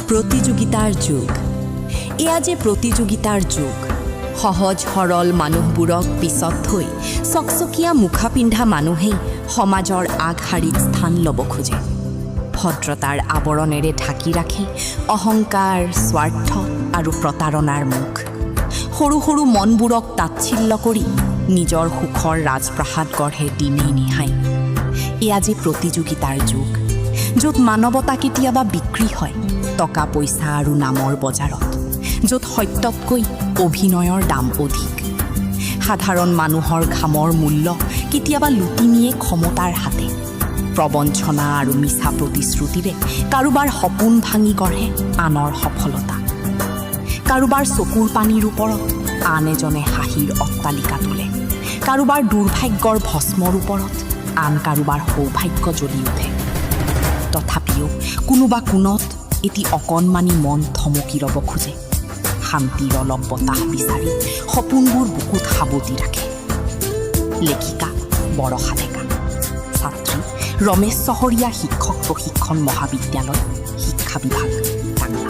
প্ৰতিযোগিতাৰ যুগ। এয়া যে প্ৰতিযোগিতাৰ যুগ। সহজ সৰল মানুহবোৰক পিছত থৈ চকচকীয়া মুখা পিন্ধা মানুহেই সমাজৰ আগশাৰীত স্থান ল'ব খোজে। ভদ্ৰতাৰ আৱৰণেৰে ঢাকি ৰাখে অহংকাৰ, স্বাৰ্থ আৰু প্ৰতাৰণাৰ মুখ। সৰু সৰু মনবোৰক তাচ্ছিল্য কৰি নিজৰ সুখৰ ৰাজপ্ৰাসাদ গঢ়ে দিনেই নিশাই। এয়া যে প্ৰতিযোগিতাৰ যুগ, য'ত মানৱতা কেতিয়াবা বিক্ৰী হয় টকা পইচা আৰু নামৰ বজাৰত, য'ত সত্যতকৈ অভিনয়ৰ দাম অধিক। সাধাৰণ মানুহৰ ঘামৰ মূল্য কেতিয়াবা লুটি নিয়ে ক্ষমতাৰ হাতে। প্ৰবঞ্চনা আৰু মিছা প্ৰতিশ্ৰুতিৰে কাৰোবাৰ সপোন ভাঙি গঢ়ে আনৰ সফলতা। কাৰোবাৰ চকুৰ পানীৰ ওপৰত আন এজনে হাঁহিৰ অট্টালিকা তোলে। কাৰোবাৰ দুৰ্ভাগ্যৰ ভস্মৰ ওপৰত আন কাৰোবাৰ সৌভাগ্য জ্বলি উঠে। তথাপিও কোনোবা কোণত এটি অকণমানি মন থমকি ৰ'ব খোজে। শান্তিৰ অলপ বতাহ বিচাৰি সপোনবোৰ বুকুত সাৱটি ৰাখে। লেখিকা বৰষা ডেকা, ছাত্ৰী ৰমেশ চহৰীয়া শিক্ষক প্ৰশিক্ষণ মহাবিদ্যালয়, শিক্ষা বিভাগ, টাংলা।